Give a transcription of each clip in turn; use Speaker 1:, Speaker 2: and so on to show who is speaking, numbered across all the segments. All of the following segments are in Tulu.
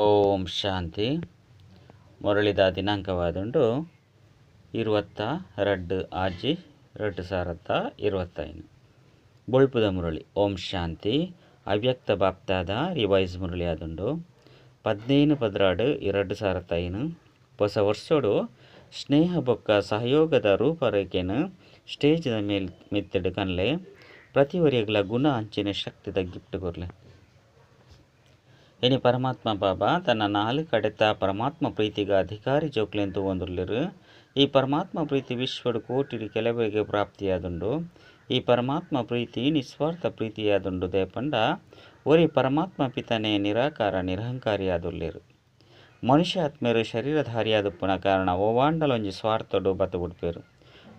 Speaker 1: ಓಂ ಶಾಂತಿ. ಮುರಳಿದ ದಿನಾಂಕವಾದುಂಡು 22/6/2025. ಬೊಳ್ಪುದ ಮುರಳಿ. ಓಂ ಶಾಂತಿ. ಅವ್ಯಕ್ತ ಬಾಪ್ತಾದ ರಿವೈಸ್ ಮುರಳಿ ಆದುಂಡು 15/12/2005. ಹೊಸ ವರ್ಷೋಡು ಸ್ನೇಹ ಬೊಕ್ಕ ಸಹಯೋಗದ ರೂಪರೇಖೆನು ಸ್ಟೇಜ್ದ ಮೇಲ್ ಮಿತ್ತಡು ಕನ್ಲೆ ಪ್ರತಿವರಿಯಗಳ ಗುಣ ಅಂಚಿನ ಶಕ್ತಿದ ಗಿಫ್ಟ್ ಕೊರ್ಲೆ. ಇನಿ ಪರಮಾತ್ಮ ಬಾಬಾ ತನ್ನ ನಾಲು ಕಡೆತ ಪರಮಾತ್ಮ ಪ್ರೀತಿಗ ಅಧಿಕಾರಿ ಜೋಕ್ಲೆಂತು ಹೊಂದುಲ್ಲೆರು. ಈ ಪರಮಾತ್ಮ ಪ್ರೀತಿ ವಿಶ್ವಡು ಕೋಟಿಡಿ ಕೆಲವರಿಗೆ ಪ್ರಾಪ್ತಿಯಾದುಂಡು. ಈ ಪರಮಾತ್ಮ ಪ್ರೀತಿ ನಿಸ್ವಾರ್ಥ ಪ್ರೀತಿಯಾದುಂಡು. ದೇಪಂಡ ಒರಿ ಪರಮಾತ್ಮ ಪಿತನೆ ನಿರಾಕಾರ ನಿರಹಂಕಾರಿಯಾದುಲ್ಲೆರು. ಮನುಷ್ಯಾತ್ಮರು ಶರೀರಧಾರಿಯಾದುಪ್ಪುನ ಕಾರಣ ಓವಾಂಡಲೊಂಜಿ ಸ್ವಾರ್ಥಡು ಬತ್ತು ಬಿಡ್ಪೇರು.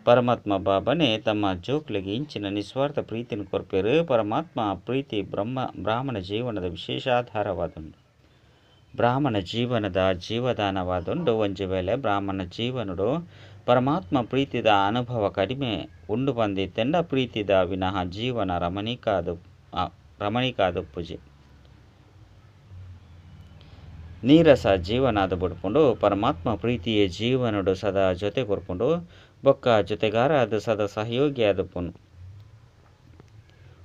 Speaker 1: ಪರಮಾತ್ಮ ಬಾಬನೇ ತಮ್ಮ ಜೋಕ್ಲೆಗೆ ಇಂಚಿನ ನಿಸ್ವಾರ್ಥ ಪ್ರೀತಿನ ಕೊರ್ಪೇರು. ಪರಮಾತ್ಮ ಪ್ರೀತಿ ಬ್ರಾಹ್ಮಣ ಜೀವನದ ವಿಶೇಷಾಧಾರವಾದುಂಡು. ಬ್ರಾಹ್ಮಣ ಜೀವನದ ಜೀವದಾನವಾದುಂಡು. ಒಂಜಿ ವೇಳೆ ಬ್ರಾಹ್ಮಣ ಜೀವನಡು ಪರಮಾತ್ಮ ಪ್ರೀತಿದ ಅನುಭವ ಕಡಿಮೆ ಉಂಡು ಬಂದಿತ್ತೆಂಡ ಪ್ರೀತಿದ ವಿನಃ ಜೀವನ ರಮಣಿಕಾದುಪ್ಪುಜಿ ನೀರಸ ಜೀವನಾದ ಬುಡ್ಪುಂಡು. ಪರಮಾತ್ಮ ಪ್ರೀತಿಯೇ ಜೀವನಡು ಸದಾ ಜೊತೆ ಕೊರ್ಪುಂಡು. ಬೊಕ್ಕ ಜೊತೆಗಾರ ಅದು ಸದಾ ಸಹಯೋಗಿ ಆದುಪ್ಪುನು.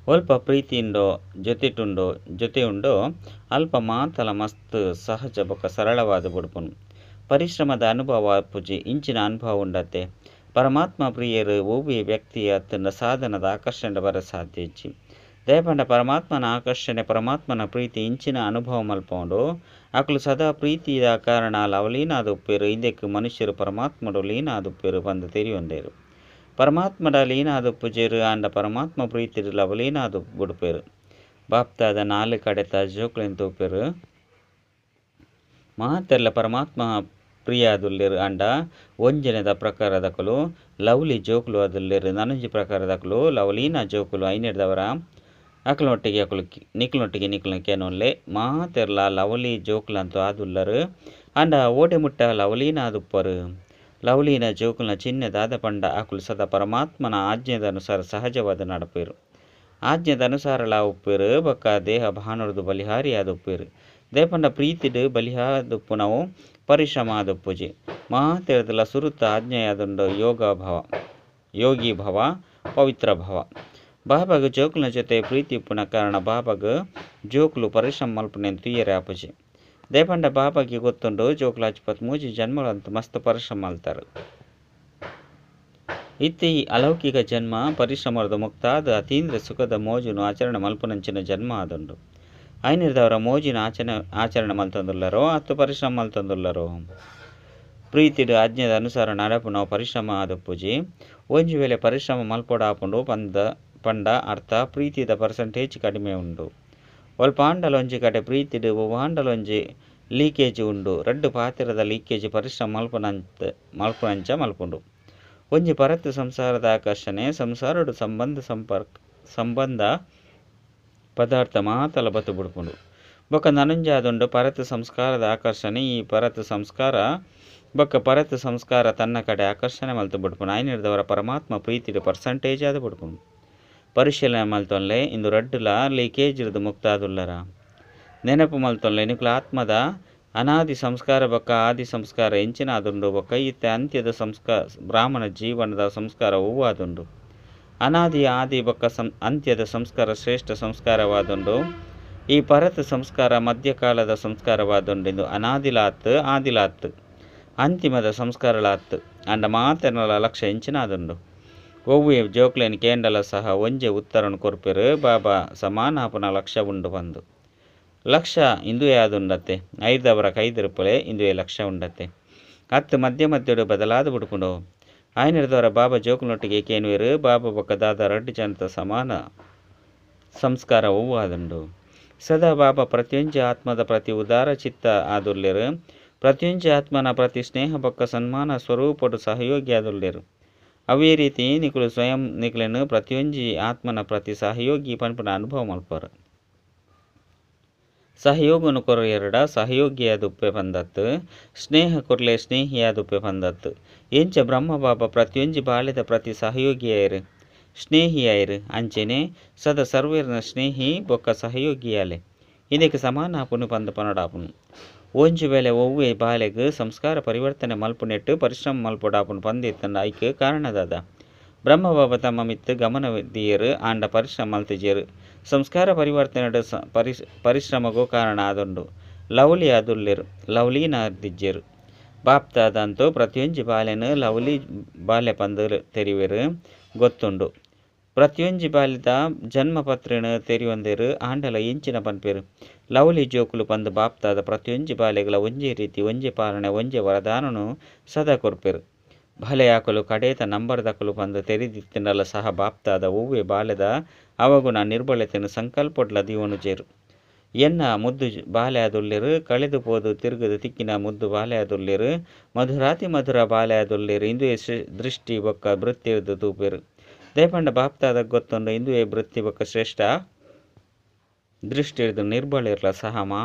Speaker 1: ಅಲ್ಪ ಪ್ರೀತಿಯಿಂಡೋ ಜೊತೆಟುಂಡೋ ಜೊತೆ ಉಂಡೋ ಅಲ್ಪ ಮಾತಲ ಮಸ್ತ್ ಸಹಜ ಬೊಕ್ಕ ಸರಳವಾದ ಬುಡ್ಪುನು. ಪರಿಶ್ರಮದ ಅನುಭವ ಪೂಜೆ ಇಂಚಿನ ಅನುಭವ ಉಂಡತ್ತೆ. ಪರಮಾತ್ಮ ಪ್ರಿಯರು ಒವ್ವೆ ವ್ಯಕ್ತಿಯ ತನ್ನ ಸಾಧನದ ಆಕರ್ಷಣೆ ಬರ ಸಾಧ್ಯ ಇಚ್ಚಿ. ದಯಪಂಡ ಪರಮಾತ್ಮನ ಆಕರ್ಷಣೆ ಪರಮಾತ್ಮನ ಪ್ರೀತಿ ಇಂಚಿನ ಅನುಭವ ಮಲ್ಪೌಂಡು. ಅಕಲು ಸದಾ ಪ್ರೀತಿಯ ಕಾರಣ ಲವಲೀನಾದುಪ್ಪೇರು. ಇಂದಕ್ಕೆ ಮನುಷ್ಯರು ಪರಮಾತ್ಮಡು ಲೀನಾದುಪ್ಪೇರು ಬಂದು ತೆರಿಯೊಂದೇರು. ಪರಮಾತ್ಮಡ ಲೀನಾದುಪ್ಪುಜೇರು ಆಂಡ ಪರಮಾತ್ಮ ಪ್ರೀತಿಡು ಲವಲೀನಾದು ಬುಡ್ಪೇರು. ಬಾಪ್ತಾದ ನಾಲು ಕಡೆತ ಜೋಕ್ಲೆನ್ ತೂಪೇರು. ಮಾತೆಲ್ಲ ಪರಮಾತ್ಮ ಪ್ರಿಯಾದುಲ್ಲೇರು ಅಂಡ ಒಂಜನೆದ ಪ್ರಕಾರದಕಲು ಲವ್ಲಿ ಜೋಕುಲು ಅದುಲ್ಲೇರು. ನನೊಂಜಿ ಪ್ರಕಾರದಕಲು ಲವಲೀನ ಜೋಕುಲು ಐನೆಡ್ದವರ ಅಕಲೊಟ್ಟಿಗೆ ಅಕಲು ನಿಕ್ಲೊಟ್ಟಿಗೆ ನಿಕ್ಲ ಕೇನೊಲ್ಲೆ. ಮಾತೆರ್ಲ ಲವಲಿ ಜೋಕುಲಂತೂ ಆದುಲ್ಲರು ಅಂಡ ಓಡೆ ಮುಟ್ಟ ಲವಲೀನ ಆದುಪ್ಪರು. ಲವಲೀನ ಜೋಕುಲ್ನ ಚಿಹ್ನೆ ದಾದ ಪಂಡ ಅಕುಲು ಸದಾ ಪರಮಾತ್ಮನ ಆಜ್ಞೆದ ಅನುಸಾರ ಸಹಜವಾದ ನಡಪೇರು. ಆಜ್ಞೆದ ಅನುಸಾರಲ ಉಪ್ಪೇರು. ಬೊಕ್ಕ ದೇಹ ಭಾನುರ್ದು ಬಲಿಹಾರಿ ಆದುಪ್ಪೇರು. ದೇಪಂಡ ಪ್ರೀತಿಡು ಬಲಿಹಾದುಪ್ಪುನವು ಪರಿಶ್ರಮ ಆದುಪ್ಪುಜಿ. ಮಾತೆರ್ದಲ ಸುರುತ ಆಜ್ಞೆಯಾದುಂಡು ಯೋಗ ಭವ ಯೋಗಿ ಭವ ಪವಿತ್ರ ಭವ. ಬಾಬಾಗ ಜೋಕುಲ್ನ ಜೊತೆ ಪ್ರೀತಿ ಉಪ್ಪುನ ಕಾರಣ ಬಾಬಾಗ ಜೋಕುಲು ಪರಿಶ್ರಮ ಮಲ್ಪುನೆನ್ ತುಯ್ಯರೆ ಆಪುಜಿ. ದೇಪಂಡ ಬಾಬಾಗೆ ಗೊತ್ತುಂಡು ಜೋಕುಲು 53 ಜನ್ಮಲಂತ ಮಸ್ತ್ ಪರಿಶ್ರಮ ಮಲ್ತಾರು. ಇತ್ತೆ ಈ ಅಲೌಕಿಕ ಜನ್ಮ ಪರಿಶ್ರಮದ ಮುಕ್ತಾದ ಅತೀಂದ್ರ ಸುಖದ ಮೋಜುನು ಆಚರಣೆ ಮಲ್ಪುನಂಚಿನ ಜನ್ಮ ಆದುಂಡು. ಐನಿರ್ದವರ ಮೋಜಿನ ಆಚರಣೆ ಮಲ್ತೊಂದುಲ್ಲರೋ ಅತ್ತು ಪರಿಶ್ರಮ ಮಲ್ತೊಂದುಲ್ಲರೋ. ಪ್ರೀತಿಡು ಆಜ್ಞೆದ ಅನುಸಾರ ನಡಪುನವು ಪರಿಶ್ರಮ ಆದುಪ್ಪುಜಿ. ಒಂಜಿ ವೇಳೆ ಪರಿಶ್ರಮ ಮಲ್ಪೊಡಾಪುಂಡು ಪಂಡ ಅರ್ಥ ಪ್ರೀತಿದ ಪರ್ಸೆಂಟೇಜ್ ಕಡಿಮೆ ಉಂಡು. ಒಲ್ಪ ಆಂಡಲೊಂಜಿ ಕಡೆ ಪ್ರೀತಿಡು ಒವ್ವಾಂಡಲೊಂಜಿ ಲೀಕೇಜ್ ಉಂಡು. ರಡ್ಡು ಪಾತ್ರದ ಲೀಕೇಜ್ ಪರಿಶ್ರಮ ಮಲ್ಪುನಂಚ ಮಲ್ಪುಂಡು. ಒಂಜಿ ಪರತ್ತು ಸಂಸಾರದ ಆಕರ್ಷಣೆ ಸಂಸಾರಡು ಸಂಬಂಧ ಪದಾರ್ಥ ಮಾತಲ ಬತ್ತು ಬುಡ್ಪುಂಡು. ಬೊಕ್ಕ ನನಂಜಾದುಂಡು ಪರತ್ ಸಂಸ್ಕಾರದ ಆಕರ್ಷಣೆ. ಈ ಪರತ್ ಸಂಸ್ಕಾರ ಬೊಕ್ಕ ಪರತ್ ಸಂಸ್ಕಾರ ತನ್ನ ಕಡೆ ಆಕರ್ಷಣೆ ಮಲ್ತು ಬುಡ್ಪುಂಡು. ಐನಿರ್ದವರ ಪರಮಾತ್ಮ ಪ್ರೀತಿಡು ಪರ್ಸೆಂಟೇಜ್ ಆದ ಬುಡ್ಪುಂಡು. ಪರಿಶೀಲನೆ ಮಲ್ತೊನ್ಲೆ ಇಂದು ರಡ್ಡುಲ ಲೀಕೇಜ್ ಮುಕ್ತಾದುಲ್ಲರ. ನೆನಪು ಮಲ್ತೊನ್ಲೆ ನಿಕುಲ ಆತ್ಮದ ಅನಾದಿ ಸಂಸ್ಕಾರ ಬೊಕ್ಕ ಆದಿ ಸಂಸ್ಕಾರ ಎಂಚಿನ ಆದುಂಡು. ಬೊಕ್ಕ ಇತ್ತೆ ಅಂತ್ಯದ ಸಂಸ್ಕಾರ ಬ್ರಾಹ್ಮಣ ಜೀವನದ ಸಂಸ್ಕಾರ ಆದುಂಡು. ಅನಾದಿ ಆದಿ ಬೊಕ್ಕ ಅಂತ್ಯದ ಸಂಸ್ಕಾರ ಶ್ರೇಷ್ಠ ಸಂಸ್ಕಾರವಾದುಂಡು. ಈ ಪರತ ಸಂಸ್ಕಾರ ಮಧ್ಯಕಾಲದ ಸಂಸ್ಕಾರವಾದುಂಡು. ಇಂದು ಅನಾದಿಲಾತ್ ಆದಿಲಾತ್ ಅಂತಿಮದ ಸಂಸ್ಕಾರಲಾತ್ ಅಂಡ ಮಾತೆನಲ ಲಕ್ಷ್ಯ ಎಂಚಿನ ಆದುಂಡು. ಒವ್ವೆ ಜೋಕ್ಲೆನ್ ಕೇಂಡಲ ಸಹ ಒಂಜೆ ಉತ್ತರನು ಕೊರ್ಪೆರು. ಬಾಬಾ ಸಮಾನಾಪನ ಲಕ್ಷ್ಯ ಉಂಡು ಬಂದು ಲಕ್ಷ್ಯ ಇಂದುವೇ ಆದುಂಡತ್ತೆ. ಐದವರ ಕೈದಿರುಪಲೆ ಇಂದುವೇ ಲಕ್ಷ್ಯ ಉಂಡತ್ತೆ. ಅತ್ತು ಮಧ್ಯ ಮಧ್ಯಡು ಬದಲಾದ ಬಿಡ್ಪುಂಡು. ಆಯ್ನಿರ್ದವರ ಬಾಬಾ ಜೋಕುನೊಟ್ಟಿಗೆ ಕೇನುವೇರು. ಬಾಬಾ ಬೊಕ್ಕ ದಾದ ರಡ್ಡು ಜನತ ಸಮಾನ ಸಂಸ್ಕಾರ ಆದುಂಡು. ಸದಾ ಬಾಬಾ ಪ್ರತಿಯೊಂಜಿ ಆತ್ಮದ ಪ್ರತಿ ಉದಾರ ಚಿತ್ತ ಆದುಲ್ಲೇರು. ಪ್ರತಿಯೊಂಜಿ ಆತ್ಮನ ಪ್ರತಿ ಸ್ನೇಹ ಬೊಕ್ಕ ಸನ್ಮಾನ ಸ್ವರೂಪಡು ಸಹಯೋಗಿ ಆದುಲ್ಲೇರು. ಅವೇ ರೀತಿ ನಿಕುಲು ಸ್ವಯಂ ನಿಕುಲೆನು ಪ್ರತಿಯೊಂಜಿ ಆತ್ಮನ ಪ್ರತಿ ಸಹಯೋಗಿ ಪನ್ಪುನ ಅನುಭವ ಮಲ್ಪರು. ಸಹಯೋಗನು ಕೊರಯರಡ ಸಹಯೋಗಿಯಾದುಪ್ಪೆ ಪಂದತ್ತು. ಸ್ನೇಹ ಕೊರ್ಲೆ ಸ್ನೇಹಿಯಾದುಪ್ಪೆ ಪಂದತ್ತು. ಎಂಚ ಬ್ರಹ್ಮ ಬಾಬಾ ಪ್ರತಿಯೊಂಜಿ ಬಾಳೆದ ಪ್ರತಿ ಸಹಯೋಗಿಯಾಯಿರು ಸ್ನೇಹಿಯಾಯಿರು. ಅಂಚೆನೆ ಸದಾ ಸರ್ವೇರ್ನ ಸ್ನೇಹಿ ಬೊಕ್ಕ ಸಹಯೋಗಿಯಾಲೆ. ಇದಕ್ಕೆ ಸಮಾನ ಆಪುನು ಪಂದ ಪನಡಾಪುನು. ಒಂಜಿ ವೇಳೆ ಒವ್ವೆ ಬಾಲೆಗ್ ಸಂಸ್ಕಾರ ಪರಿವರ್ತನೆ ಮಲ್ಪುನೆಟ್ಟ್ ಪರಿಶ್ರಮ ಮಲ್ಪೊಡಾಪುಂಡು ಪಂದ್ ಇತ್ತ್ಂಡ ಅಯಿಕ್ ಕಾರಣ ದಾದ? ಬ್ರಹ್ಮಬಾಬಾ ತಮ್ಮ ಮಿತ್ತ್ ಗಮನ ದೀಯೆರ್ ಆಂಡ ಪರಿಶ್ರಮ ಮಲ್ತಿಜೆರ್. ಸಂಸ್ಕಾರ ಪರಿವರ್ತನೆಡ್ ಪರಿಶ್ರಮಗ್ ಕಾರಣ ಆದುಂಡು. ಲವ್ಲಿ ಆದುಲ್ಲೆರ್, ಲವ್ಲೀನಾದಿಜ್ಜೆರ್. ಬಾಪ್ದಾದ ಅಂತೂ ಪ್ರತಿಯೊಂಜಿ ಬಾಲೆನ್ ಲವ್ಲಿ ಬಾಲೆ ಪಂದ್ ತೆರಿವೆರ್, ಗೊತ್ತುಂಡು. ಪ್ರತಿಯೊಂಜಿ ಬಾಲೆದ ಜನ್ಮ ಪತ್ರಿನ್ ತೆರಿಯೊಂದೆರ್ ಆಂಡಲ ಎಂಚಿನ ಪನ್ಪೆರ್? ಲವ್ಲಿ ಜೋಕುಲು ಪಂದ್ ಬಾಪ್ದಾದ ಪ್ರತಿಯೊಂಜಿ ಬಾಲೆಗ್ಲಾ ಒಂಜೇ ರೀತಿ, ಒಂಜೇ ಪಾಲನೆ, ಒಂಜೇ ವರದಾನನ್ ಸದಾ ಕೊರ್ಪೆರ್. ಭಲೆ ಅಕುಲು ಕಡೇತ ನಂಬರ್ದಕುಲು ಪಂದ್ ತೆರಿದಿತ್ತ್ಂಡಲ ಸಹ ಬಾಪ್ದಾದ ಒವ್ವೆ ಬಾಲೆದ ಅವಗುಣ, ನಿರ್ಬಲತೆನ್ ಸಂಕಲ್ಪಡ್ಲಾ ದೀವೊನುಜೆರ್. ಎನ್ನ ಮುದ್ದು ಬಾಲೆ ಆದುಲ್ಲೆರ್, ಕಳೆದ್ ಪೋದು ತಿರುಗುದು ತಿಕ್ಕಿನ ಮುದ್ದು ಬಾಲೆ ಆದುಲ್ಲೆರ್, ಮಧುರಾತಿ ಮಧುರ ಬಾಲೆ ಆದುಲ್ಲೆರ್ ಇಂದುವೆ ದೃಷ್ಟಿ ಬೊಕ್ಕ ವೃತ್ತಿರ್ದ್ ತೂಪೆರ್. ದಾಯೆ ಪಂಡ ಬಾಪ್ದಾದಗ್ ಗೊತ್ತುಂಡು ಇಂದುವೆ ವೃತ್ತಿ ಬೊಕ್ಕ ಶ್ರೇಷ್ಠ ದೃಷ್ಟಿರ್ದ್ ನಿರ್ಬಳೆರ್ಲ ಸಹ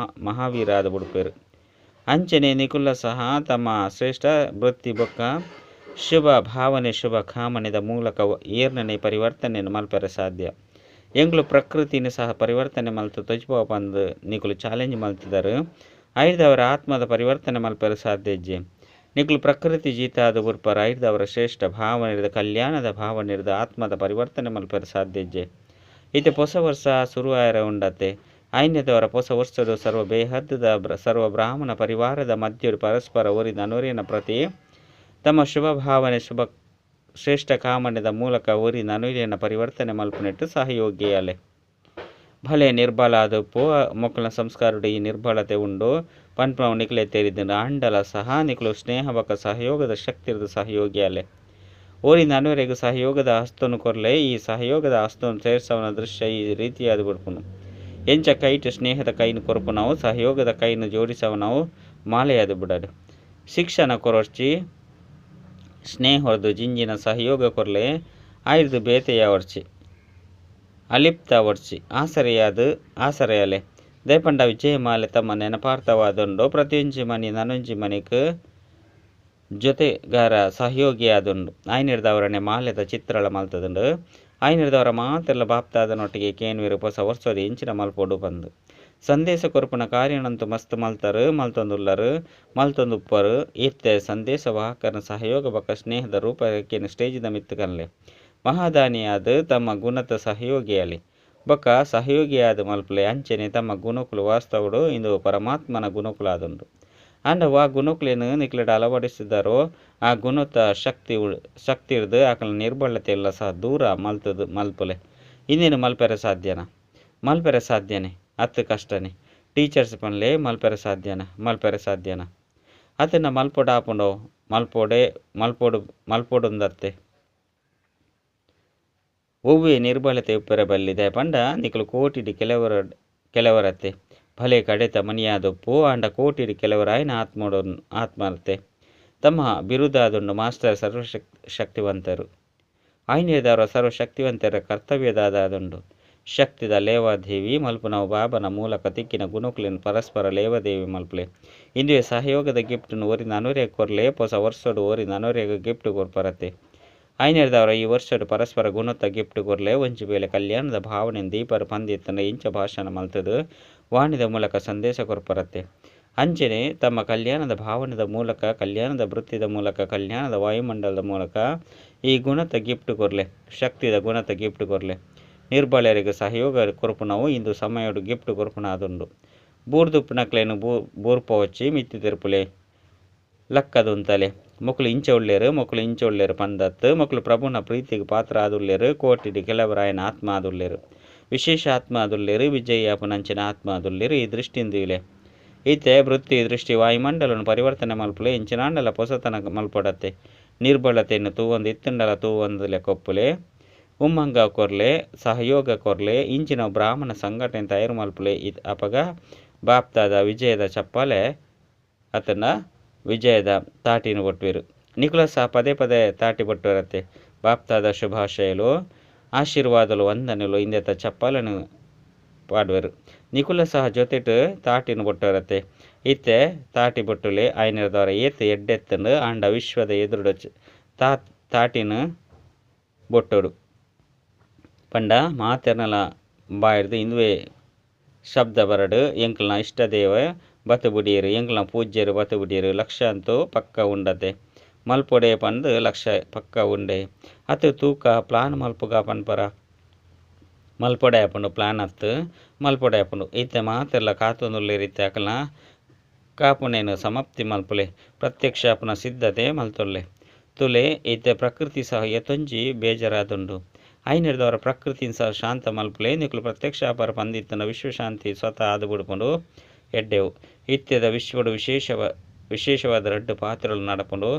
Speaker 1: ಮಹಾವೀರ ಆದ್ ಬುಡ್ಪೆರ್. ಅಂಚನೆ ನಿಕುಲ್ಲ ಸಹ ತಮ್ಮ ಶ್ರೇಷ್ಠ ವೃತ್ತಿ ಬೊಕ್ಕ ಶುಭ ಭಾವನೆ ಶುಭ ಕಾಮನೆದ ಮೂಲಕ ಏರ್ನನೇ ಪರಿವರ್ತನೆನ್ ಮಲ್ಪೆರೆ ಸಾಧ್ಯ. ಎಂಕುಲು ಪ್ರಕೃತಿನ ಸಹ ಪರಿವರ್ತನೆ ಮಲ್ತ್ ತೊಜಪಾವ ಪಂದ್ ನಿಕುಲು ಚಾಲೆಂಜ್ ಮಲ್ತಿದಾರ್. ಐರ್ದವರ ಆತ್ಮದ ಪರಿವರ್ತನೆ ಮಲ್ಪೆರೆ ಸಾಧ್ಯ ಇಜ್ಜಿ. ನಿಕುಲು ಪ್ರಕೃತಿ ಜೀತಾದ ಬುಡ್ಪರ ಐರ್ದವರ ಶ್ರೇಷ್ಠ ಭಾವನೆರ್ದ್ ಕಲ್ಯಾಣದ ಭಾವನೆರ್ದ್ ಆತ್ಮದ ಪರಿವರ್ತನೆ ಮಲ್ಪೆರೆ ಸಾಧ್ಯ ಇಜ್ಜಿ. ಇತ್ತೆ ಪೊಸ ವರ್ಷ ಸುರು ಆಯೆರೆ ಉಂಡತೆ. ಐನೆದವರ ಪೊಸ ವರ್ಷಡು ಸರ್ವ ಬೇಹದ್ದದ ಸರ್ವ ಬ್ರಾಹ್ಮಣ ಪರಿವಾರದ ಮಧ್ಯಡ್ ಪರಸ್ಪರ ಒರಿ ನನೊರಿಯನ ಪ್ರತಿ ತಮ್ಮ ಶುಭ ಭಾವನೆ ಶುಭ ಶ್ರೇಷ್ಠ ಕಾಮನೆದ ಮೂಲಕ ಒರಿ ನನೊರಿಯನ ಪರಿವರ್ತನೆ ಮಲ್ಪುನೆಟ್ ಸಹಯೋಗಿಯಾಲೆ. ಭಲೆ ನಿರ್ಬಲ ಆದುಪ್ಪು ಮೊಕ್ಕಲ್ನ ಸಂಸ್ಕಾರಡ್ ಈ ನಿರ್ಬಲತೆ ಉಂಡು ಪನ್ಪುನವು ನಿಕುಲೆ ತೆರಿದುಂಡು. ಆಂಡಲ ಸಹ ನಿಕುಲು ಸ್ನೇಹ ಬೊಕ್ಕ ಸಹಯೋಗದ ಶಕ್ತಿರ್ದ್ ಸಹಯೋಗಿಯಾಲೆ. ಒರಿ ನನೊರಿಯಗ್ ಸಹಯೋಗದ ಹಸ್ತನು ಕೊರ್ಲೆ. ಈ ಸಹಯೋಗದ ಹಸ್ತನು ಸೇರ್ಸವನ ದೃಶ್ಯ ಈ ರೀತಿಯಾದ್ ಬುಡ್ಪುನು. ಎಂಚ ಕೈಟ್ ಸ್ನೇಹದ ಕೈನ್ ಕೊರ್ಪುನವು ಸಹಯೋಗದ ಕೈನ್ ಜೋಡಿಸವನವು ಮಾಲೆಯಾದ್ ಬುಡಡ್. ಶಿಕ್ಷಣ ಕೊರೊರ್ಚಿ ಸ್ನೇಹರ್ದ್ ಜಿಂಜಿನ ಸಹಯೋಗ ಕೊರ್ಲೆ. ಆಯಿರ್ದ್ ಬೇತೆಯಾವರ್ಚಿ ಅಲಿಪ್ತಾವರ್ಚಿ ಆಸರೆಯಾದ್ ಆಸರೆಯಾಲೆ. ದಯಪಂಡ ವಿಜಯಮಾಲೆ ತಮ್ಮ ನೆನಪಾರ್ಥವಾದುಂಡು. ಪ್ರತಿಯೊಂಜಿ ಮನಿ ನನೊಂಜಿ ಮನಿಕ್ ಜೊತೆಗಾರ ಸಹಯೋಗಿಯಾದುಂಡು. ಆಯ್ನೆರ್ದಾವರನೆ ಮಾಲೆದ ಚಿತ್ರಲ ಮಲ್ತದುಂಡು. ಆಯ್ನೆರ್ದಾವರ ಮಾತೆರ್ಲ ಬಾಪ್ದಾದನೊಟ್ಟಿಗೆ ಕೇನ್ವೆರ್ ಪೊಸ ವರ್ಷಡ್ ಎಂಚಿನ ಮಲ್ಪೊಡು ಪಂದ್. ಸಂದೇಶ ಕೊರ್ಪುನ ಕಾರ್ಯನಂತೂ ಮಸ್ತ್ ಮಲ್ತರ್, ಮಲ್ತೊಂದುಲ್ಲರ್, ಮಲ್ತೊಂದುಪ್ಪರ್. ಇತ್ತೆ ಸಂದೇಶ ವಾಹಕನ ಸಹಯೋಗ ಬೊಕ್ಕ ಸ್ನೇಹದ ರೂಪರೇಖೆನ್ ಸ್ಟೇಜ್ದ ಮಿತ್ತ್ ಕನ್ಲೆ. ಮಹಾದಾನಿಯಾದ್ ತಮ್ಮ ಗುಣತ ಸಹಯೋಗಿಯಾಲೆ ಬೊಕ್ಕ ಸಹಯೋಗಿಯಾದ್ ಮಲ್ಪುಲೆ. ಅಂಚನೆ ತಮ್ಮ ಗುಣಕುಲು ವಾಸ್ತವಡು ಇಂದು ಪರಮಾತ್ಮನ ಗುಣಕುಲಾದುಂಡು. ಆಂಡ ವಾ ಗುಣಕುಲೆನ್ ನಿಕ್ಲೆಡ ಅಳವಡಿಸಿದಾರೋ ಆ ಗುಣತ ಶಕ್ತಿ ಶಕ್ತಿರ್ದ್ ಅಕಲ್ನ ನಿರ್ಬಲತೆ ಎಲ್ಲ ಸಹ ದೂರ ಮಲ್ತದ್ ಮಲ್ಪುಲೆ. ಇಂದೇನು ಮಲ್ಪೆರೆ ಸಾಧ್ಯನಾ? ಮಲ್ಪೆರೆ ಸಾಧ್ಯನೇ ಅತ್ ಕಷ್ಟನೇ? ಟೀಚರ್ಸ್ ಪನ್ಲೆ, ಮಲ್ಪೆರೆ ಸಾಧ್ಯನಾ? ಮಲ್ಪೆರೆ ಸಾಧ್ಯನಾ? ಅತನ ಮಲ್ಪೊಡಾಪುಂಡೋ? ಮಲ್ಪೊಡೆ ಮಲ್ಪೊಡು ಮಲ್ಪೊಡುಂದತ್ತೆ. ಒವ್ವೆ ನಿರ್ಬಲತೆ ಉಪ್ಪೆರೆ ಬಲ್ಲಿ. ದಾಯೆ ಪಂಡ ನಿಕುಲು ಕೋಟಿಡ್ ಕೆಲವರ ಕೆಲವರತ್ತೆ. ಭಲೆ ಕಡೆತ ಮನಿಯಾದುಪ್ಪು ಆಂಡ ಕೋಟಿಡ್ ಕೆಲವರಾಯಿನ ಆತ್ಮಡು ಆತ್ಮರತೆ. ತಮ್ಮ ಬಿರುದಾದುಂಡು ಮಾಸ್ಟರ್ ಸರ್ವಶಕ್ತಿವಂತರು. ಆಯ್ನೆರ್ದಾವರ ಸರ್ವಶಕ್ತಿವಂತರ ಕರ್ತವ್ಯದಾದುಂಡು. ಶಕ್ತಿದ ಲೇವಾದೇವಿ ಮಲ್ಪುನವು ಬಾಬನ ಮೂಲಕ ತಿಕ್ಕಿನ ಗುಣಕುಲೆನ್ ಪರಸ್ಪರ ಲೇವಾದೇವಿ ಮಲ್ಪುಲೆ. ಇಂದುವೆ ಸಹಯೋಗದ ಗಿಫ್ಟ್ನ್ ಒರಿ ನನೊರಿಯಗ್ ಕೊರ್ಲೆ. ಪೊಸ ವರ್ಷಡು ಒರಿ ನನೊರಿಯಗ್ ಗಿಫ್ಟ್ ಕೊರ್ಪರತೆ. ಐನೆರ್ದಾವರ ಈ ವರ್ಷಡ್ ಪರಸ್ಪರ ಗುಣತ ಗಿಫ್ಟ್ ಕೊರ್ಲೆ. ಒಂಜಿ ವೇಳೆ ಕಲ್ಯಾಣದ ಭಾವನೆನ್ ದೀಪರ್ ಪಂದಿತ್ತಂಡ ಇಂಚ ಭಾಷಣ ಮಲ್ತದು ವಾಣಿದ ಮೂಲಕ ಸಂದೇಶ ಕೊರ್ಪರತೆ. ಅಂಚನೆ ತಮ್ಮ ಕಲ್ಯಾಣದ ಭಾವನೆದ ಮೂಲಕ ಕಲ್ಯಾಣದ ವೃತ್ತಿದ ಮೂಲಕ ಕಲ್ಯಾಣದ ವಾಯುಮಂಡಲದ ಮೂಲಕ ಈ ಗುಣತ ಗಿಫ್ಟ್ ಕೊರ್ಲೆ. ಶಕ್ತಿದ ಗುಣತ ಗಿಫ್ಟ್ ಕೊರ್ಲೆ. ನಿರ್ಬಲರಿಗೆ ಸಹಯೋಗ ಕೊರ್ಪುನವು ಇಂದು ಸಮಯಡು ಗಿಫ್ಟ್ ಕೊರ್ಪುನ ಆದುಂಡು. ಬೂರ್ದುಪ್ಪುನಕ್ಲೆನ್ ಬೂರ್ಪವಚ್ಚಿ ಮಿತ್ತ್ ತಿರ್ಪುಲೆ ಲಕ್ಕದುಂತಲೆ. ಮೊಕುಲು ಇಂಚ ಉಲ್ಲೆರ್ ಮೊಕುಲು ಇಂಚ ಉಲ್ಲೆರ್ ಪಂದತ್ ಮೊಕುಲು ಪ್ರಭುನ ಪ್ರೀತಿಗ್ ಪಾತ್ರ ಆದುಲ್ಲೆರ್. ಕೋಟಿಡ್ ಕೆಲವರಾಯನ ಆತ್ಮ ಆದುಲ್ಲೆರ್. ವಿಶೇಷ ಆತ್ಮ ಆದುಲ್ಲೆರ್. ವಿಜಯಿ ಆಪುನಂಚಿನ ಆತ್ಮ ಆದುಲ್ಲೆರ್. ಈ ದೃಷ್ಟಿಯಿಂದ ಇಲೆ ಇತ್ತೆ ವೃತ್ತಿ ದೃಷ್ಟಿ ವಾಯುಮಂಡಲನ್ ಪರಿವರ್ತನೆ ಮಲ್ಪುಲೆ. ಎಂಚಿನಾಂಡಲ ಪೊಸತನ ಮಲ್ಪೊಡತ್ತೆ. ನಿರ್ಬಲತೆನ್ ತೂವೊಂದು ಇತ್ತುಂಡಲ ತೂವೊಂದು ಲೆಕ್ಕೊಪ್ಪುಲೆ. ಉಮ್ಮಂಗ ಕೊರ್ಲೆ, ಸಹಯೋಗ ಕೊರ್ಲೆ. ಇಂಚಿನ ಬ್ರಾಹ್ಮಣ ಸಂಘಟನೆ ತಯಾರು ಮಲ್ಪುಲೆ. ಅಪಗ ಬಾಪ್ದಾದ ವಿಜಯದ ಚಪ್ಪಾಲೆ ಅತಂಡ ವಿಜಯದ ತಾಟಿನ ಬೊಟ್ಟುವೆರ್. ನಿಕುಲ ಸಹ ಪದೇ ಪದೇ ತಾಟಿ ಬೊಟ್ಟುವರತ್ತೆ. ಬಾಪ್ದಾದ ಶುಭಾಶಯಲು ಆಶೀರ್ವಾದಲು ವಂದನೆಲು ಇಂದೆತ ಚಪ್ಪಾಲೆನ್ ಪಾಡುವೆರ್. ನಿಕುಲ ಸಹ ಜೊತೆಟ್ ತಾಟಿನ ಬೊಟ್ಟುವರತ್ತೆ. ಇತ್ತೆ ತಾಟಿ ಬೊಟ್ಟುಲೆ. ಐನೆರ್ದವರ ಏತ್ ಎಡ್ಡೆತ್ತುಂಡು ಆಂಡ ವಿಶ್ವದ ಎದುರುಡು ತಾಟಿನ ಬೊಟ್ಟೊಡು ಪಂಡ ಮಾತೆರ್ನಲ ಬಾಯಿರ್ದ್ ಇಂದುವೆ ಶಬ್ದ ಬರಡ್. ಎಂಕಲ್ನ ಇಷ್ಟ ದೇವ ಬತ್ತು ಬುಡಿಯರು ಎಂಕ್ಲ ಪೂಜ್ಯರು ಬತ್ತು ಬುಡಿಯರು ಲಕ್ಷ ಅಂತೂ ಪಕ್ಕ ಉಂಡತೆ ಮಲ್ಪೊಡೆ ಪಂದು ಲಕ್ಷ ಪಕ್ಕ ಉಂಡೆ ಅತ್ತು ತೂಕ ಪ್ಲಾನ್ ಮಲ್ಪುಗ ಪನ್ಪರ ಮಲ್ಪೊಡೆ ಆಪುಂಡು ಪ್ಲಾನ್ ಅತ್ತು ಮಲ್ಪೊಡೆ ಆಪುಂಡು ಇತ್ತೆ ಮಾತೆರ್ಲ ಕಾತೊಂದುಲ್ಲೆರ್ ಇತ್ತೆ ಅಕಲ್ನ ಕಾಪುನೇನು ಸಮಾಪ್ತಿ ಮಲ್ಪುಲೆ ಪ್ರತ್ಯಕ್ಷ ಆಪುನ ಸಿದ್ಧತೆ ಮಲ್ತೊಲ್ಲೆ ತುಲೆ ಇತ್ತೆ ಪ್ರಕೃತಿ ಸಹ ಏತೊಂಜಿ ಬೇಜಾರಾದುಂಡು ಐನೆರ್ದವರ ಪ್ರಕೃತಿನ್ ಸಹ ಶಾಂತ ಮಲ್ಪುಲೆ ನಿಕುಲು ಪ್ರತ್ಯಕ್ಷ ಆಪರ ಪಂದಿತ್ತನ ವಿಶ್ವಶಾಂತಿ ಸ್ವತಃ ಆದ್ ಬುಡ್ಪುಂಡು ಎಡ್ಡೆವು ಇತ್ತೆದ ವಿಶ್ವಡು ವಿಶೇಷವಾದ ರಡ್ಡ್ ಪಾತ್ರಲು ನಡಪುಂಡು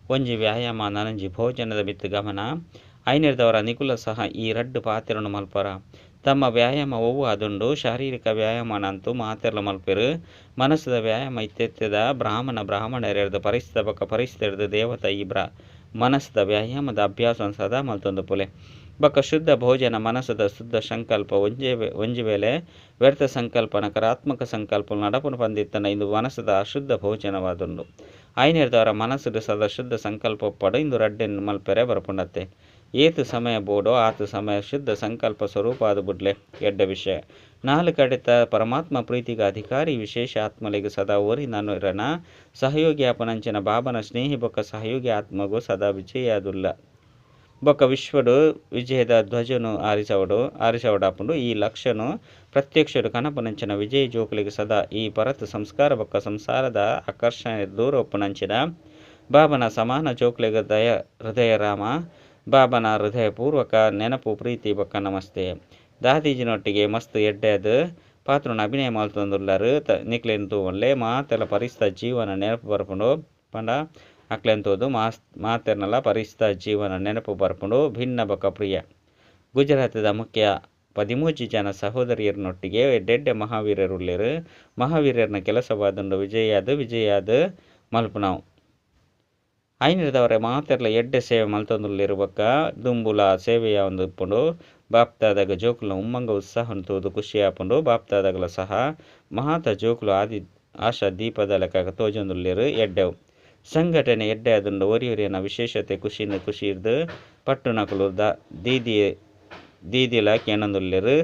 Speaker 1: ಒಂಜಿ ವ್ಯಾಯಾಮ ನನೊಂಜಿ ಭೋಜನದ ಮಿತ್ತ್ ಗಮನ ಐನೆರ್ದವರ ನಿಕುಲ ಸಹ ಈ ರಡ್ಡ್ ಪಾತ್ರನು ಮಲ್ಪರ ತಮ್ಮ ವ್ಯಾಯಾಮ ಒವ್ವು ಆದುಂಡು ಶಾರೀರಿಕ ವ್ಯಾಯಾಮನಂತೂ ಮಾತೆರ್ಲ ಮಲ್ಪೆರು ಮನಸ್ಸುದ ವ್ಯಾಯಾಮ ಇತ್ತೆತ್ತೆದ ಬ್ರಾಹ್ಮಣ ಬ್ರಾಹ್ಮಣರೆರ್ದ್ ಪರಿಸ್ಥಿತ ಬೊಕ್ಕ ಪರಿಸ್ಥಿತಿರ್ದ್ ದೇವತಾ ಈ ಮನಸ್ಸುದ ವ್ಯಾಯಾಮದ ಅಭ್ಯಾಸ ಸದಾ ಮಲ್ತೊಂದು ಪುಲೆ ಬೊಕ್ಕ ಶುದ್ಧ ಭೋಜನ ಮನಸ್ಸುದ ಶುದ್ಧ ಸಂಕಲ್ಪ ಒಂಜಿ ವೇಳೆ ವ್ಯರ್ಥ ಸಂಕಲ್ಪ ನಕಾರಾತ್ಮಕ ಸಂಕಲ್ಪ ನಡಪುನು ಪಂದಿತ್ತನ ಇಂದು ಮನಸ್ಸುದ ಅಶುದ್ಧ ಭೋಜನವಾದುಂಡು ಐನೆರ್ದವರ ಮನಸ್ಸುಡು ಸದಾ ಶುದ್ಧ ಸಂಕಲ್ಪ ಒಪ್ಪಡು ಇಂದು ರಡ್ಡೆನ್ ಮಲ್ಪೆರೆ ಬರ್ಪುಂಡತ್ತೆ ಏತು ಸಮಯ ಬೋಡೋ ಆತು ಸಮಯ ಶುದ್ಧ ಸಂಕಲ್ಪ ಸ್ವರೂಪ ಆದು ಬುಡ್ಲೆ ಎಡ್ಡೆ ವಿಷಯ ನಾಲ್ಕು ಕಡೆತ ಪರಮಾತ್ಮ ಪ್ರೀತಿಗೆ ಅಧಿಕಾರಿ ವಿಶೇಷ ಆತ್ಮಲಿಗೆ ಸದಾ ಓರಿ ನನುರನ ಸಹಯೋಗಿ ಆಪನಂಚಿನ ಬಾಬನ ಸ್ನೇಹಿ ಬೊಕ್ಕ ಸಹಯೋಗಿ ಆತ್ಮಗೂ ಸದಾ ವಿಜಯಾದುಲ್ಲ ಬೊಕ್ಕ ವಿಶ್ವಡು ವಿಜಯದ ಧ್ವಜನು ಆರಿಸವಡಾಪುಂಡು ಈ ಲಕ್ಷ್ಯನು ಪ್ರತ್ಯಕ್ಷಡು ಕನಪನಂಚಿನ ವಿಜಯ ಜೋಕುಲಿಗೆ ಸದಾ ಈ ಪರತ್ ಸಂಸ್ಕಾರ ಬೊಕ್ಕ ಸಂಸಾರದ ಆಕರ್ಷಣೆ ದೂರ ಒಪ್ಪುನಂಚಿನ ಬಾಬನ ಸಮಾನ ಜೋಕುಲಿಗೆ ದಯ ಹೃದಯ ರಾಮ ಬಾಬನ ಹೃದಯಪೂರ್ವಕ ನೆನಪು ಪ್ರೀತಿ ಬೊಕ್ಕ ನಮಸ್ತೆ ದಾದೀಜಿನೊಟ್ಟಿಗೆ ಮಸ್ತ್ ಎಡ್ಡೆದು ಪಾತ್ರನ ಅಭಿನಯ ಮಲ್ತೊಂದುಲ್ಲರು ನಿಕ್ಲೆನ್ ತೂವೊನ್ಲೆ ಮಾತೆಲ ಪರಿಸ್ತ ಜೀವನ ನೆನಪು ಬರ್ಪುಂಡು ಪಂಡ ಅಕ್ಲೆನ್ ತೂದು ಮಾತೆರ್ನಲ ಪರಿಸ್ತ ಜೀವನ ನೆನಪು ಬರ್ಪುಂಡು ಭಿನ್ನ ಬೊಕ್ಕ ಪ್ರಿಯ ಗುಜರಾತದ ಮುಖ್ಯ 13 ಜನ ಸಹೋದರಿಯರ್ನೊಟ್ಟಿಗೆ ಎಡ್ಡೆಡ್ಡೆ ಮಹಾವೀರರುಲ್ಲೆರು ಮಹಾವೀರರ್ನ ಕೆಲಸವಾದುಂಡು ವಿಜಯಾದ ಮಲ್ಪುನವು ಐನೆರ್ದವರೆ ಮಾತೆರ್ಲ ಎಡ್ಡೆ ಸೇವೆ ಮಲ್ತೊಂದುಲ್ಲೆರು ಬೊಕ್ಕ ದುಂಬುಲ ಸೇವೆಯ ಒಂದು ಇಪ್ಪುಂಡು ಬಾಪ್ತಾದಾಗ ಜೋಕುಲ್ನ ಉಮ್ಮಂಗ ಉತ್ಸಾಹನ್ ತೂದು ಖುಷಿ ಆಪುಂಡು ಬಾಪ್ತಾದಾಗಲ ಸಹ ಮಹಾತ ಜೋಕುಲು ಆದಿ ಆಶಾ ದೀಪದ ಲೆಕ್ಕ ತೋಜೊಂದುಲ್ಲೆರು ಎಡ್ಡೆವು ಸಂಘಟನೆ ಎಡ್ಡೆ ಆದುಂಡು ಒರಿಯೊರಿಯನ ವಿಶೇಷತೆ ಖುಷಿನ ಖುಷಿ ಇರ್ದು ಪಟ್ಟುನಕುಲು ದೀದಿಲ ಕೇನೊಂದುಲ್ಲೆರು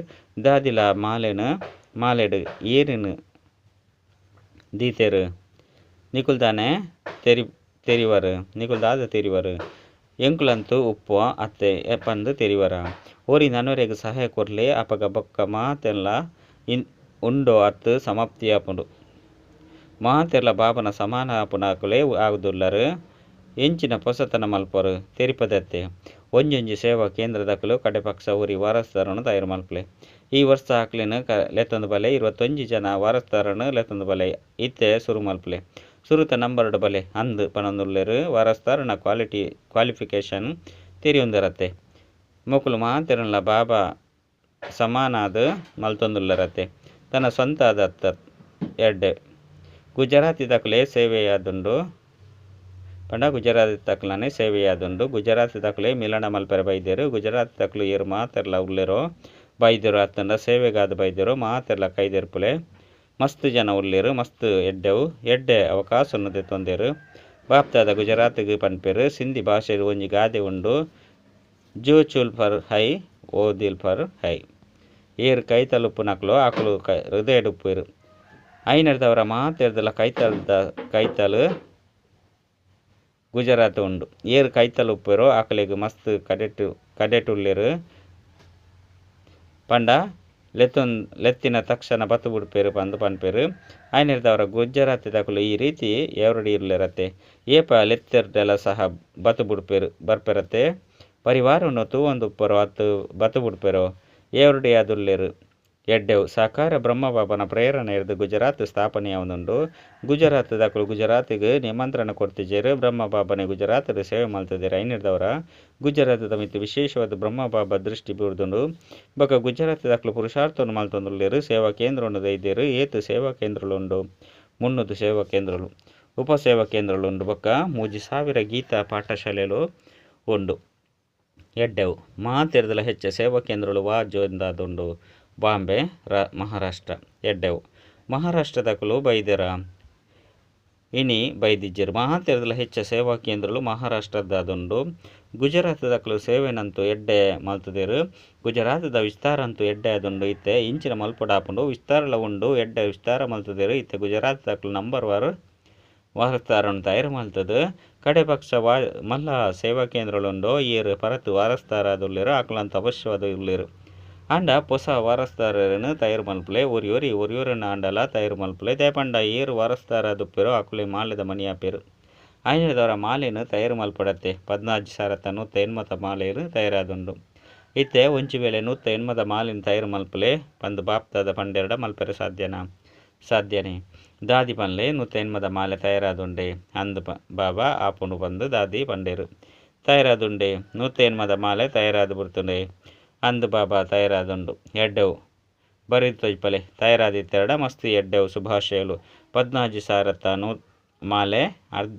Speaker 1: ದಾದಿಲ ಮಾಲೆಡು ಏರಿನ ದೀತೆರು ನಿಕುಲ್ ದಾನೆ ತೆರಿವರು ನಿಕುಲ್ ದಾದ ತೆರಿವರು ಎಂಕುಲಂತೂ ಉಪ್ಪು ಅತ್ತೆ ಪಂದು ತೆರಿವರ ಓರಿ ನನ್ನೊರೆಗ್ ಸಹಾಯ ಕೊರ್ಲೆ ಅಪಗ ಬೊಕ್ಕ ಮಾತೆಲ್ಲ ಉಂಡೋ ಅತ್ತು ಸಮಾಪ್ತಿ ಆಪುಂಡು ಮಾತೆರ್ಲ ಬಾಬನ ಸಮಾನ ಆಪುನಕುಲೇ ಆಗುದುಲ್ಲರು ಎಂಚಿನ ಪೊಸತನ ಮಲ್ಪರು ತೆರಿಪದತ್ತೆ ಒಂಜೊಂಜಿ ಸೇವಾ ಕೇಂದ್ರದಕುಲು ಕಡೆಪಕ್ಷ ಊರಿ ವಾರಸ್ದಾರನು ತಯಾರು ಮಲ್ಪಲೆ ಈ ವರ್ಷ ಆಕ್ಲೆನ್ ಲೆತ್ತೊಂದು ಬಲೆ 21 ಜನ ವಾರಸ್ದಾರನು ಲೆತ್ತೊಂದು ಬಲೆ ಇತ್ತೆ ಸುರು ಮಲ್ಪಲೆ ಸುರುತ ನಂಬರ್ಡ್ ಬಲೆ ಅಂದ್ ಪನೊಂದುಲ್ಲೆರು ವಾರಸ್ದಾರನ ಕ್ವಾಲಿಫಿಕೇಷನ್ ತೆರಿಯೊಂದರತ್ತೆ ಮೊಕುಲು ಮಾತೆರ್ನ್ಲ ಬಾಬಾ ಸಮಾನಾದ ಮಲ್ತೊಂದುಲ್ಲರತ್ತೆ ತನ್ನ ಸ್ವಂತ ಆದತ್ತ ಎಡ್ಡೆ ಗುಜರಾತಿ ದಕುಲೆ ಸೇವೆಯಾದುಂಡು ಪಂಡ ಗುಜರಾತಿ ತಕ್ಲನೆ ಸೇವೆಯಾದುಂಡು ಗುಜರಾತಿ ದಕುಲೆ ಮಿಲನ ಮಲ್ಪೆರೆ ಬೈದೆರು ಗುಜರಾತಿ ತಕ್ಲು ಏರು ಮಾತೆರ್ಲ ಉಲ್ಲೆರೋ ಬೈದೆರು ಅತ್ತಂಡ ಸೇವೆಗಾದ ಬೈದೆರು ಮಾತೆರ್ಲ ಕೈದೆರ್ಪುಲೆ ಮಸ್ತ್ ಜನ ಉಲ್ಲೆರು ಮಸ್ತ್ ಎಡ್ಡೆವು ಎಡ್ಡೆ ಅವಕಾಶವನ್ನು ದೆತ್ತೊಂದೆರು ಬಾಪ್ತಾದ ಗುಜರಾತಿಗೆ ಪನ್ಪೆರು ಸಿಂಧಿ ಭಾಷೆಡ್ ಒಂಜಿ ಗಾದೆ ಉಂಡು ಜೋ ಚುಲ್ ಫರ್ ಹೈ ಓ ದಿಲ್ ಫರ್ ಹೈ ಏರು ಕೈ ತಲುಪುನಕ್ಲು ಆಕುಲು ಹೃದಯ ಉಪ್ಪುವೆರು ಐನೆರ್ದವರ ಮಾತೆರ್ದಲ ಕೈತಲು ಗುಜರಾತ್ ಉಂಡು ಏರು ಕೈತಲು ಉಪ್ಪುವೆರು ಆಕಲೆಗ್ ಮಸ್ತ್ ಕಡೆಟ್ ಉಲ್ಲೆರು ಪಂಡ ಲೆತ್ತಿನ ತಕ್ಷಣ ಬತ್ತು ಬುಡ್ಪೆರು ಪಂದು ಪನ್ಪೆರು ಐನೆರ್ದವರ ಗುಜರಾತಿ ದಕುಲು ಈ ರೀತಿ ಎವರಡಿ ಇರ್ಲೆರತ್ತೆ ಏಪ ಲೆತ್ತೆರ್ದೆಲ ಸಹ ಬತ್ತು ಬುಡ್ಪೆರು ಬರ್ಪೆರತ್ತೆ ಪರಿವಾರವನ್ನು ತೂವೊಂದು ಉಪ್ಪರು ಅತ್ತು ಬತ್ತು ಬುಡ್ಪೆರು ಏವರಡಿ ಆದುಲ್ಲೆರು ಎಡ್ಡೆವು ಸಾಕಾರ ಬ್ರಹ್ಮಬಾಬನ ಪ್ರೇರಣೆ ಇರ್ದು ಗುಜರಾತ್ ಸ್ಥಾಪನೆಯಾವೊಂದುಂಡು ಗುಜರಾತ್ ದಕುಲು ಗುಜರಾತಿಗ್ ನಿಮಂತ್ರಣ ಕೊರ್ತಿಜೆರು ಬ್ರಹ್ಮಬಾಬನೆ ಗುಜರಾತದ ಸೇವೆ ಮಲ್ತದೆರು ಐನೆರ್ದವರ ಗುಜರಾತದ ಮಿತ್ತ್ ವಿಶೇಷವಾದ ಬ್ರಹ್ಮಬಾಬ ದೃಷ್ಟಿ ಬೂರ್ದುಂಡು ಬೊಕ್ಕ ಗುಜರಾತ್ ದಕುಲು ಪುರುಷಾರ್ಥವನ್ನು ಮಲ್ತೊಂದುಲ್ಲೆರು ಸೇವಾ ಕೇಂದ್ರವನ್ನು ದೈದೆರು ಏತ್ ಸೇವಾ ಕೇಂದ್ರಲು ಉಂಡು 300 ಸೇವಾ ಕೇಂದ್ರಲು ಉಪಸೇವಾ ಕೇಂದ್ರಲು ಉಂಡು ಬೊಕ್ಕ 3000 ಗೀತಾ ಪಾಠಶಾಲೆಲು ಉಂಡು ಎಡ್ಡೆವು ಮಾತೆರ್ದಲ ಹೆಚ್ಚ ಸೇವಾ ಕೇಂದ್ರಲು ವಾ ಜೋಂದಾದುಂಡು ಬಾಂಬೆ ಮಹಾರಾಷ್ಟ್ರ ಎಡ್ಡೆವು ಮಹಾರಾಷ್ಟ್ರದಕುಲು ಬೈದೆರ ಇನಿ ಬೈದಿಜ್ಜೆರ್. ಮಾತೆರ್ದಲ ಹೆಚ್ಚ ಸೇವಾ ಕೇಂದ್ರಲು ಮಹಾರಾಷ್ಟ್ರದಾದುಂಡು. ಗುಜರಾತ್ದಕುಲು ಸೇವೆನಂತೂ ಎಡ್ಡೆ ಮಲ್ತ್ದೆರ್. ಗುಜರಾತ್ದ ವಿಸ್ತಾರ ಅಂತೂ ಎಡ್ಡೆ ಆದುಂಡು. ಇತ್ತೆ ಇಂಚಿನ ಮಲ್ಪೊಡಾಪುಂಡು. ವಿಸ್ತಾರಲ ಉಂಡು. ಎಡ್ಡೆ ವಿಸ್ತಾರ ಮಲ್ತ್ದೆರ್. ಇತ್ತೆ ಗುಜರಾತ್ದಕುಲು ನಂಬರ್ ವಾರ್ ವಾರಸ್ದಾರನ್ ತಯಾರ್ ಮಲ್ತ್ದ್ ಕಡೆಪಕ್ಷ ವಾ ಮಲ್ಲ ಸೇವಾ ಕೇಂದ್ರಲು ಉಂಡು. ಏರ್ ಪರತ್ ವಾರಸ್ದಾರಾದುಲ್ಲೆರ್ ಅಕುಲಂತೂ ಅವಶ್ಯವಾದ್ ಉಲ್ಲೆರ್. ಆಂಡ ಪೊಸ ವಾರಸ್ದಾರೆನ್ ತಯಾರ್ ಮಲ್ಪುಲೆ. ಒರಿ ಒರಿ ಒರಿಯೊರನ್ ಆಂಡಲ ತಯಾರ್ ಮಲ್ಪುಲೆ. ದಾಯೆ ಪಂಡ ಏರ್ ವಾರಸ್ದಾರಾದುಪ್ಪೆರೋ ಅಕುಲೇ ಮಾಲೆದ ಮಣಿ ಆಪೆರ್. ಆಯಿನೆಡ್ದಾವರ ಮಾಲೆನ್ ತಯಾರ್ ಮಲ್ಪಡತ್ತೆ. 16,180 ಮಾಲೆಲು ತಯಾರಾದುಂಡು. ಇತ್ತೆ ಒಂಜಿ ವೇಳೆ 180 ಮಾಲೆನ್ ತಯಾರ್ ಮಲ್ಪುಲೆ ಪಂದ್ ಬಾಪ್ತಾದ ಪಂಡೆರಡ ಮಲ್ಪೆರೆ ಸಾಧ್ಯನಾ? ಸಾಧ್ಯನೇ. ದಾದಿ ಪನ್ಲೆ 180 ಮಾಲೆ ತಯಾರಾದುಂಡೆ ಅಂದ್ ಬಾಬಾ ಆಪುಂಡು ಪಂದ್ ದಾದಿ ಪಂಡೆರ್. ತಯಾರಾದುಂಡೆ 180 ಮಾಲೆ ತಯಾರಾದ್ ಬಿಡ್ತುಂಡೆ ಅಂದ್ ಬಾಬಾ ತಯಾರಾದುಂಡು. ಎಡ್ಡೆವು ಬರೀದ್ ತೋಜ್ಪಲೆ. ತಯಾರಾದಿತ್ತೆರಡ ಮಸ್ತ್ ಎಡ್ಡೆವು. ಶುಭಾಶಯಲು. 16,000ತ್ತ ಮಾಲೆ ಅರ್ಧ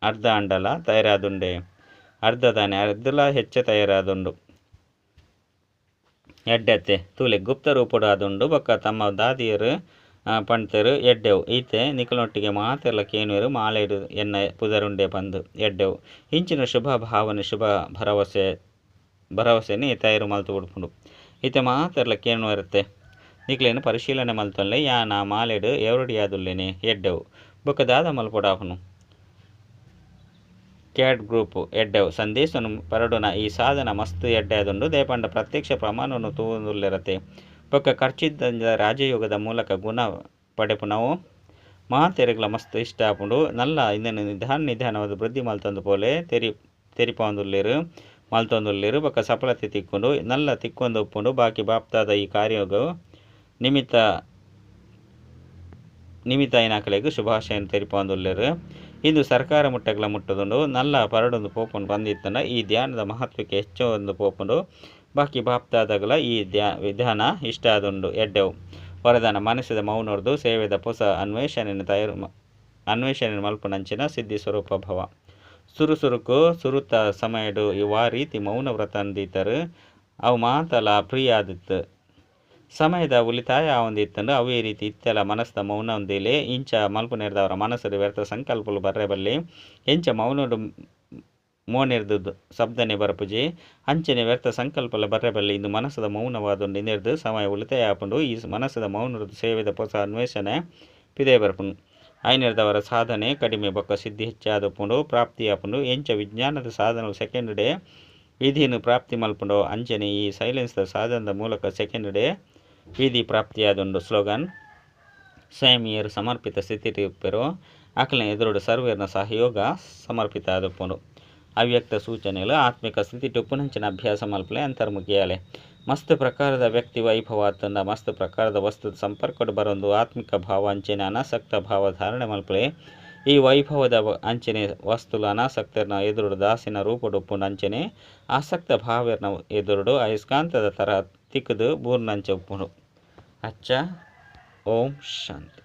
Speaker 1: ಅರ್ಧ ಆಂಡಲ ತಯಾರಾದುಂಡೆ. ಅರ್ಧ ದಾನೆ ಅರ್ಧಲ ಹೆಚ್ಚ ತಯಾರಾದುಂಡು. ಎಡ್ಡೆತ್ತೆ ತೂಲೆ ಗುಪ್ತ ರೂಪೊಡು ಆದುಂಡು. ಬೊಕ್ಕ ತಮ್ಮ ದಾದಿಯೆರ್ ಪಂತೆರ್ ಎಡ್ಡೆವು. ಈತೆ ನಿಕಲೊಟ್ಟಿಗೆ ಮಾತೆರ್ಲ ಕೇನುವೆರ್ ಮಾಲೆಡ್ ಎನ್ನ ಪುದರುಂಡೆ ಪಂದ್. ಎಡ್ಡೆವು. ಇಂಚಿನ ಶುಭ ಭಾವನೆ ಶುಭ ಭರವಸೆ ಭರವಸೆನೆ ತಯಾರು ಮಲ್ತ್ ಬುಡ್ಪುಂಡು. ಇತ್ತೆ ಮಾತೆರ್ಲ ಕೇನುವೆರತ್ತೆ. ನಿಕ್ಲೆನ್ ಪರಿಶೀಲನೆ ಮಲ್ತೊನ್ಲೆ. ಯಾನ್ ಆ ಮಾಲೆಡ್ ಎವರಡಿಯಾದುಲ್ಲೇನೆ. ಎಡ್ಡೆವು. ಬೊಕ್ಕ ದಾದ ಮಲ್ಪೊಡಾಪುನು? Cat group ಎಡ್ಡೆವು. ಸಂದೇಶನ್ ಪರಡುನ ಈ ಸಾಧನ ಮಸ್ತ್ ಎಡ್ಡೆ ಆದುಂಡು. ದಾಯೆ ಪಂಡ ಪ್ರತ್ಯಕ್ಷ ಪ್ರಮಾಣವನ್ನು ತೂವೊಂದುಲ್ಲೆರತೆ. ಬೊಕ್ಕ ಖರ್ಚಿದ್ದಂಜ ರಾಜಯೋಗದ ಮೂಲಕ ಗುಣ ಪಡೆಪುನವು ಮಾತೆರೆಗ್ಲ ಮಸ್ತ್ ಇಷ್ಟ ಆಪುಂಡು. ನಲ್ಲ ಇಂದೆನ್ ನಿಧಾನ ನಿಧಾನವಾದ್ ವೃದ್ಧಿ ಮಲ್ತೊಂದು ಪೋಲೆ. ತೆರಿಪಾವೊಂದುಲ್ಲೆರ್ ಮಲ್ತೊಂದುಲ್ಲೆರ್. ಬೊಕ್ಕ ಸಫಲತೆ ತಿಕ್ಕುಂಡು. ನಲ್ಲ ತಿಕ್ಕೊಂದು ಉಪ್ಪುಂಡು. ಬಾಕಿ ಬಾಪ್ತಾದ ಈ ಕಾರ್ಯಗ್ ನಿಮಿತ್ತ ನಿಮಿತ್ತ ಆಯಿನಕಲೆಗ್ ಶುಭಾಶಯನ್ ತೆರಿಪಾವೊಂದುಲ್ಲೆರ್. ಇಂದು ಸರ್ಕಾರ ಮುಟ್ಟಗ್ಲ ಮುಟ್ಟುದುಂಡು. ನಲ್ಲ ಪರಡೊಂದು ಪೋಪುಂಡು ಪಂದಿತ್ತಂಡ ಈ ಧ್ಯಾನದ ಮಹತ್ವಕ್ಕೆ ಹೆಚ್ಚೊಂದು ಪೋಪುಂಡು. ಬಾಕಿ ಬಾಪ್ತಾದಗಲ ಈ ವಿಧಾನ ಇಷ್ಟ ಆದುಂಡು. ಎಡ್ಡೆವು. ವರದಾನ ಮನಸ್ಸಿದ ಮೌನೊರ್ದು ಸೇವೆದ ಪೊಸ ಅನ್ವೇಷಣೆನ್ ತಯಾರು ಅನ್ವೇಷಣೆ ಮಲ್ಪುನಂಚಿನ ಸಿದ್ಧಿ ಸ್ವರೂಪ ಭವ. ಸುರು ಸುರುಕು ಸುರುತ ಸಮಯಡ್ ವಾ ರೀತಿ ಮೌನ ವ್ರತನ್ ದೀತರ್ ಅವು ಮಾತಲ ಪ್ರಿಯ ಆದಿತ್ತು. ಸಮಯದ ಉಳಿತಾಯ ಆವೊಂದಿತ್ತಂಡು. ಅವೇ ರೀತಿ ಇತ್ತೆಲ ಮನಸ್ದ ಮೌನ ಒಂದಿಲೆ. ಇಂಚ ಮಲ್ಪುನೆರ್ದವರ ಮನಸ್ಸುಡು ವ್ಯರ್ಥ ಸಂಕಲ್ಪಲು ಬರ್ರೆ ಬಲ್ಲಿ. ಎಂಚ ಮೌನಡು ಮೋನೆರ್ದು ಶಬ್ದನೆ ಬರಪುಜಿ ಅಂಚನೆ ವ್ಯರ್ಥ ಸಂಕಲ್ಪಲ ಬರ್ರೆ ಬಲ್ಲಿ. ಇಂದು ಮನಸ್ಸುದ ಮೌನವಾದುಂಡು. ಇಂದೆರ್ದು ಸಮಯ ಉಳಿತಾಯ ಆಪುಂಡು. ಈ ಮನಸ್ಸುದ ಮೌನದ ಸೇವೆದ ಪೊಸ ಅನ್ವೇಷಣೆ ಪಿದಯಿ ಬರ್ಪುಂಡು. ಆಯಿನೆರ್ದವರ ಸಾಧನೆ ಕಡಿಮೆ ಬೊಕ್ಕ ಸಿದ್ಧಿ ಹೆಚ್ಚಾದುಪ್ಪುಂಡು. ಪ್ರಾಪ್ತಿ ಆಪುಂಡು. ಎಂಚ ವಿಜ್ಞಾನದ ಸಾಧನಲು ಸೆಕೆಂಡ್ ಡೇ ವಿಧಿಯನ್ನು ಪ್ರಾಪ್ತಿ ಮಲ್ಪುಂಡು ಅಂಚನೆ ಈ ಸೈಲೆನ್ಸ್ ದ ಸಾಧನದ ಮೂಲಕ ಸೆಕೆಂಡ್ ಡೇ ವಿಧಿ ಪ್ರಾಪ್ತಿಯಾದುಂಡು. ಸ್ಲೋಗನ್: ಸ್ವಯಂ ಏರ್ ಸಮರ್ಪಿತ ಸ್ಥಿತಿ ಉಪ್ಪೆರೋ ಅಕಲ್ನ ಎದುರುಡು ಸರ್ವೇರ್ನ ಸಹಯೋಗ ಸಮರ್ಪಿತ ಆದುಪ್ಪುಂಡು. ಅವ್ಯಕ್ತ ಸೂಚನೆಲು: ಆತ್ಮಿಕ ಸ್ಥಿತಿ ಉಪ್ಪುನಂಚಿನ ಅಭ್ಯಾಸ ಮಲ್ಪಲೆ. ಅಂತರ್ಮುಖಿಯಾಲೆ. ಮಸ್ತ್ ಪ್ರಕಾರದ ವ್ಯಕ್ತಿ ವೈಭವ ಅತ್ತಂಡ ಮಸ್ತ್ ಪ್ರಕಾರದ ವಸ್ತು ಸಂಪರ್ಕಡ್ ಬರೊಂದು ಆತ್ಮಿಕ ಭಾವ ಅಂಚನೆ ಅನಾಸಕ್ತ ಭಾವ ಧಾರಣೆ ಮಲ್ಪಲೆ. ಈ ವೈಭವದ ಅಂಚನೆ ವಸ್ತುಲು ಅನಾಸಕ್ತರ್ನ ಎದುರುಡು ದಾಸಿನ ರೂಪೊಡು ಉಪ್ಪುಂಡು. ಅಂಚನೆ ಆಸಕ್ತ ಭಾವೆರ್ನ ಎದುರುಡು ಅಯಸ್ಕಾಂತದ ತರ ತಿಕ್ಕುದು ಬೂರ್ನಂಚ ಉಪ್ಪುಂಡು. ಅಚ್ಚ. ಓಂ ಶಾಂತಿ.